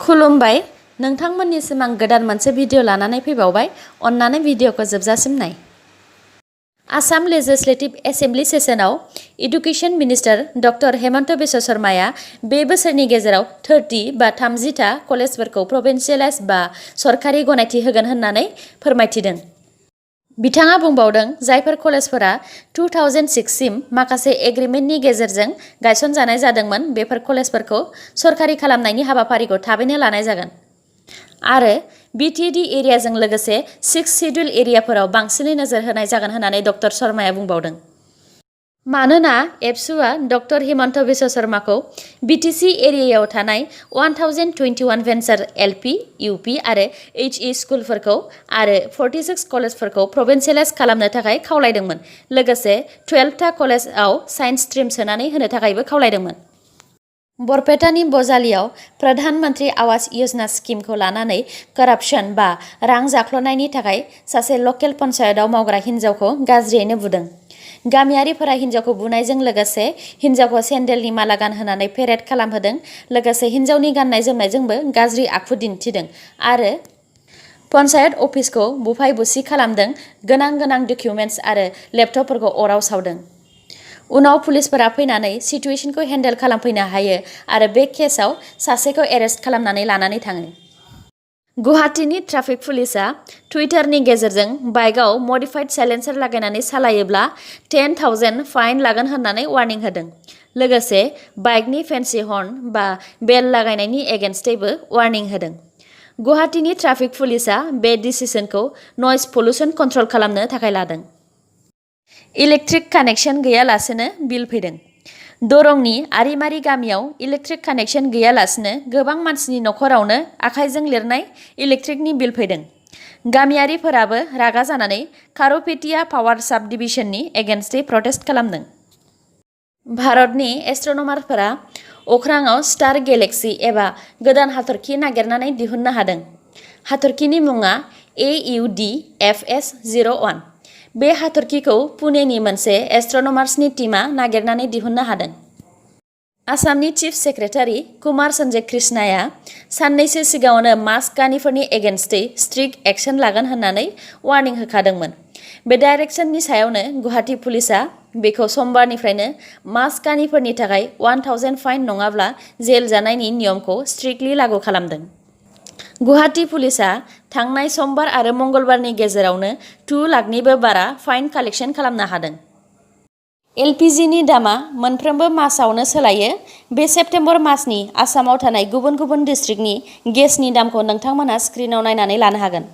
खुलुमबाय नोंथांमोननिसिम आं गोदान मोनसे भिडिअ लानानै फैबावबाय अन्नानै भिडिअखौ जोबजासिम नाय। आसाम लेजिस्लेटिभ एसेम्बलि सेसनाव education minister doctor Himanta Biswa शर्माया बे बोसोरनि गेजेराव 30 टा कलेजफोरखौ प्रभिन्सियेलाइज बा सरकारि गनायथि होगोन होननानै फोरमायथिदों। बिथाङा बुंबावदों जायफोर कलेजफोरा 2006 सिम माखासे एग्रिमेन्टनि गेजेरजों गायसनजानाय जादोंमोन बेफोर कलेजफोरखौ सरकारि खालामनायनि हाबाफारिखौ थाबैनो लानाय जागोन आरो बिटिएडि एरियाजों लोगोसे 6 शिड्युल एरियाफोराव बांसिनै नोजोर होनाय जागोन होननानै डक्टर शर्माया बुंबावदों। मानोना एबसुआ डक्टर हेमन्त बिश्व शर्माखौ बिटिसि एरियायाव थानाय 1021 भेन्सार एलपि, इउपि आरो एचइ स्कुलफोरखौ आरो 46 कलेजफोरखौ प्रभिन्सियेलाइज खालामनो थाखाय खावलायदोंमोन लोगोसे 12 कलेजआव साइन्स स्ट्रिम सोनानै होनो थाखायबो खावलायदोंमोन। बरपेटानि बजालियाव प्रधान मन्त्रि आवास योजना स्किमखौ लानानै करापसन बा रां जाख्ल'नायनि थाखाय सासे लकेल पन्चायतआव मावग्रा हिन्जावखौ गाज्रियैनो बुदों। गामियारिफोरा हिन्जावखौ बुनायजों लोगोसे हिन्जावखौ सेन्देलनि माला गानहोनानै पेरेड खालामहोदों लोगोसे हिन्जावनि गाननाय जोमनायजोंबो गाज्रि आखु दिन्थिदों आरो पन्चायत अफिसखौ बुफाय बुसि खालामदों, गोनां डकुमेन्टस आरो लेपटपफोरखौ अराव सावदों। उनाव पुलिसफोरा फैनानै सिटुएशनखौ हेन्डेल खालामफैनो हायो आरो बे केसआव सासेखौ एरेस्ट खालामनानै लानानै थाङो। गुवाहाटीनि ट्राफिक पुलिसआ टुइटारनि गेजेरजों बाइकआव मडिफाइड साइलेन्सार लागायनानै सालायोब्ला 10,000 फाइन लागोन होननानै वार्निं होदों लोगोसे बाइकनि फेन्सि हर्न बा बेल लागायनायनि एगेन्स्टैबो वार्निं होदों। गुवाहाटीनि ट्राफिक पुलिसआ बे डिसिसनखौ नइज पल्युसन कन्ट्रल खालामनो थाखाय लादों। इलेक्ट्रिक कानेक्सन गैयालासेनो बिल फैदों। दरंनि आरिमारि गामियाव इलेक्ट्रिक कानेक्सन गैयालासेनो गोबां मानसिनि नखरावनो आखाइजों लिरनाय इलेक्ट्रिकनि बिल फैदों। गामियारिफोराबो रागा जानानै खार'पेटिया पावार साब डिभिजननि एगेन्स्टै प्रटेस्ट खालामदों। भारतनि एस्ट्र'नमारफोरा अख्राङाव स्टार गेलेक्सि एबा गोदान हाथरखि नागिरनानै दिहुननो हादों। हाथरखिनि मुङा AUDFS01। बे हाथरखिखौ पुनेनि मोनसे एस्ट्र'नमार्सनि टीमा नागिरनानै दिहुननो हादों। आसामनि चिफ सेक्रेटारि कुमार सन्जय कृष्णाया साननैसो सिगाङावनो मास्क गानिफोरनि एगेन्स्टै स्ट्रिक्ट एक्शन लागोन होननानै वार्निं होखादोंमोन। बे डाइरेक्शननि सायावनो गुवाहाटी पुलिसआ बेखौ समबारनिफ्रायनो मास्क गानिफोरनि थाखाय 1000 फाइन नङाब्ला जेल जानायनि नियमखौ स्ट्रिक्टलि लागू खालामदों। गुवाहाटी पुलिसआ थांनाय समबार आरो मंगलबारनि गेजेरावनो 2 लाखनिबो बारा फाइन कालेक्शन खालामनो हादों। एलपिजिनि दामा मोनफ्रोमबो मासावनो सोलायो। बे सेप्तेम्बर मासनि आसामाव थानाय गुबुन डिस्ट्रिक्टनि गेसनि दामखौ नोंथांमोनहा स्क्रिनाव नायनानै लानो हागोन।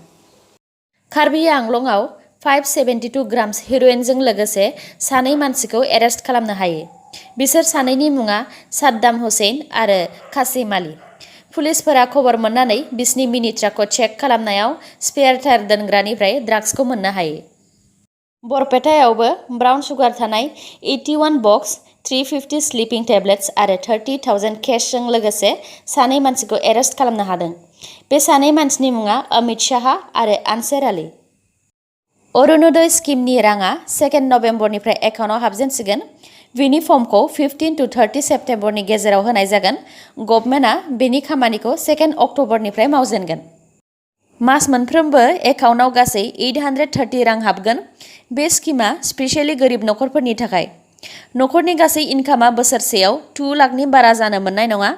कार्बि आंलंआव 572 ग्राम्स हेर'इनजों लोगोसे सानै मानसिखौ एरेस्ट खालामनो हायो। बिसोर सानैनि मुङा साद्दाम हुसैन आरो कासिम आली। पुलिसफोरा खबर मोननानै बिसनि मिनि ट्राकखौ चेक खालामनायाव स्पेयार टायार दोनग्रानिफ्राय ड्राग्सखौ मोननो हायो। बरपेटायावबो ब्राउन सुगार थानाय 81 बक्स 350 स्लिपिं टेब्लेट्स आरो 30,000 केशजों लोगोसे सानै मानसिखौ एरेस्ट खालामनो हादों। बे सानै मानसिनि मुङा अमित शाह आरो आनसेर आली। orunodoi स्किमनि राङा 2 नबेम्बरनिफ्राय एकाउन्टआव हाबजेनसिगोन। बिनि फर्मखौ 15 to 30 सेप्तेम्बरनि गेजेराव होनाय जागोन। गभर्नमेन्टआ बेनि खामानिखौ 2 अक्ट'बरनिफ्राय मावजेनगोन। मास मोनफ्रोमबो एकाउन्टआव गासै 830 रां हाबगोन। बे स्किमा स्पेसियेलि गोरिब नखरफोरनि थाखाय। नखरनि गासै इनकामा बोसोरसेयाव 2 लाखनि बारा जानो मोननाय नङा।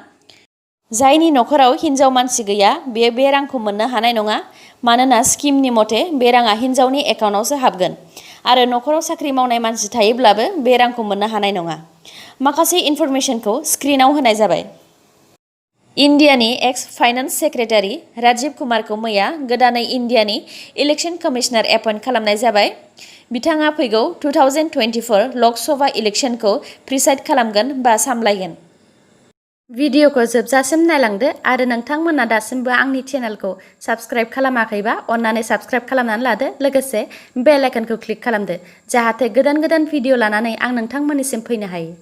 जायनि नखराव हिन्जाव मानसि गैया बेयो बे रांखौ मोननो हानाय नङा मानोना स्किमनि मथे बे राङा हिन्जावनि एकाउन्टआवसो हाबगोन आरो नखराव साख्रि मावनाय मानसि थायोब्लाबो बे रांखौ मोननो हानाय नङा। माखासे इनफरमेशनखौ स्क्रिनाव होनाय जाबाय। इन्डियानि एक्स फाइनान्स सेक्रेटारि राजिव कुमारखौ मैया गोदानै इन्डियानि इलेक्शन कमिशनार एपइन्ट खालामनाय जाबाय। बिथाङा फैगौ 2024 लकसभा इलेक्शनखौ प्रिसाइड खालामगोन बा सामलायगोन। भिडिअखौ जोबजासिम नायलांदो आरो नोंथांमोना दासिमबो आंनि चेनेलखौ साबस्क्राइब खालामाखैबा अन्नानै साबस्क्राइब खालामनानै लादो लोगोसे बेल आइकनखौ क्लिक खालामदो जाहाथे गोदान भिडिअ लानानै आं नोंथांमोननिसिम फैनो हायो।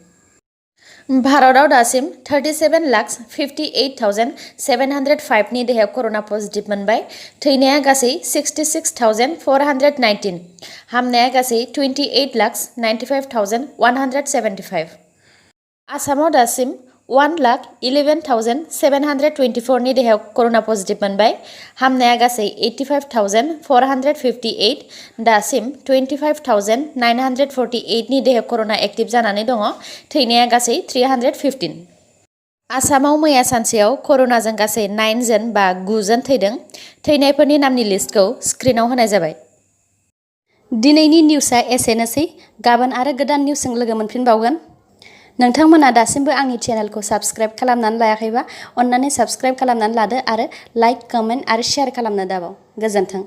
भारतआव दासिम 37,58,705 नि देहायाव कर'ना पजिटिभ मोनबाय। थैनाया गासै 66,419। हामनाया गासै 28,95,175। आसामाव दासिम 1,11,724 नि देहायाव कर'ना पजिटिभ मोनबाय। हामनाया गासै 85,458। दासिम 25,948 नि देहायाव कर'ना एक्टिभ जानानै दङ। थैनाया गासै 315। आसामाव मैया सानसेयाव कर'नाजों गासै 9 जन बा 9 जन थैदों। थैनायफोरनि नामनि लिस्टखौ स्क्रिनाव होनाय जाबाय। दिनैनि निउसआ एसेनोसै। गाबोन आरो गोदान निउसजों लोगो मोनफिनबावगोन। नोंथांमोना दासिमबो आंनि चेनेलखौ साबस्क्राइब खालामनानै लायाखैबा अन्नानै साबस्क्राइब खालामनानै लादो आरो लाइक, कमेन्ट आरो शेयार खालामनो दाबाव। गोजोन्थों।